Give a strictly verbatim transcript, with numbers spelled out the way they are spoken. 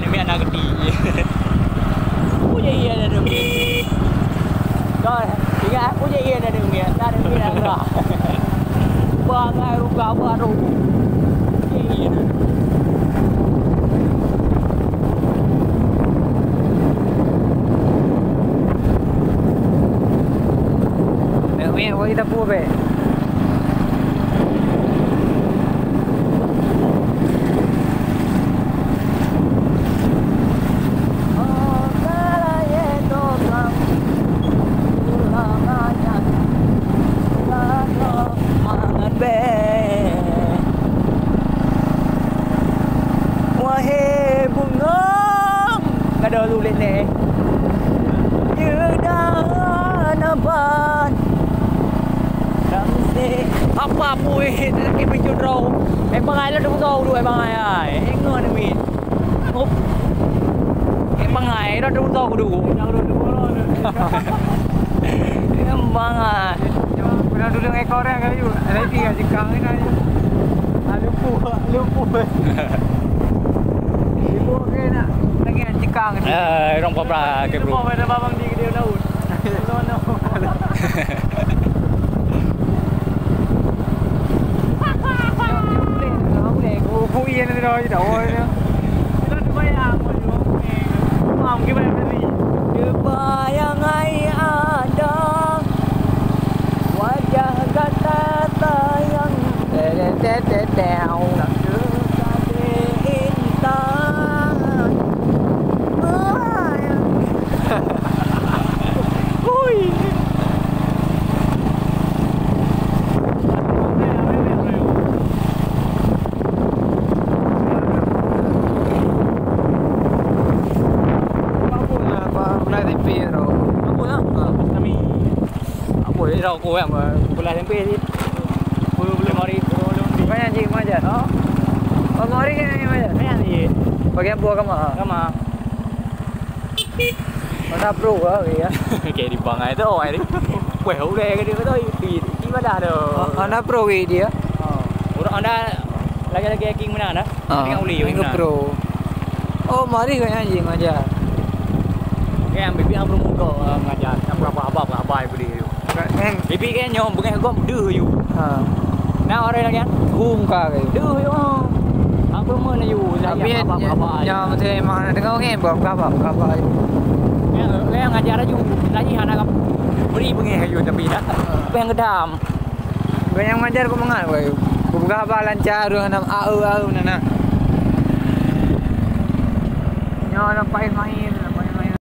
Miet na geuti. Peue jih ie na deumiet? Don, ingat peue jih ie na deumiet? Na deumiet dah. Bangai ruga baru. Peue jih ie na? Nak miet, woi, kita pue be. Wahé bungöng, ka dong ulèe nyoe. Yeudan aban. Ramsé, apa pui, lagi bijou droe. Eh, bangai lah dong droe, eh, bangai ai. Eh, ngon mit. Oh. Eh, bangai lah dong droe kudu. Eh, bangai. Pernah dulu ekor yang kayu. Ada tiga jengkang ni aja. Ah, lupa, lupa. Ibu ke nak lagi jengkang. Eh, orang papra ke, bro. Lupa pada babang di dia daun. Wajah gata sayang. Tete, tete, tete. Intan. Hui. Apa lah, apa, apa lah, apa lah. Apa, eh, rau aku yang, eh, belah tempe ni. Belum, belum hari. Bukan yang cik maja. Oh. Oh, hari kan yang maja. Yang ni. Bagian buah kama. Kama. Mana bro, ah, ya? Kayak di bangai tu, oh, hari. Weh, udah ke dia tu, di, di mana tu? Honda Pro ke dia? Oh. Orang Honda lagi-lagi king mana dah? Ah, dengan uli, Honda Pro. Oh, mari kau nyanyi ngajar. Oke, yang bibi yang belum muka, eh, ngajar. Yang berapa abah, berapa abah beli tu. Kan? Bibi kan nyom, bukan kau deh you. Ha. Nah, orang lagi kan? Hum ka ke? Deh you. Apa mana you? Tapi abah, abah, abah. Yang mesti memang nak dengar orang, buat apa, apa, apa. Yang, yang ngajar laju, lagi hana beri bengeh you tapi dah. Apa yang gedam? Bukan yang ngajar kau mangat, wahai. Bubuka haba lancar, ureueng hana a-eu-a-eu meunan na. Nyoe lam Pak Ismail, lam Pak Ismail.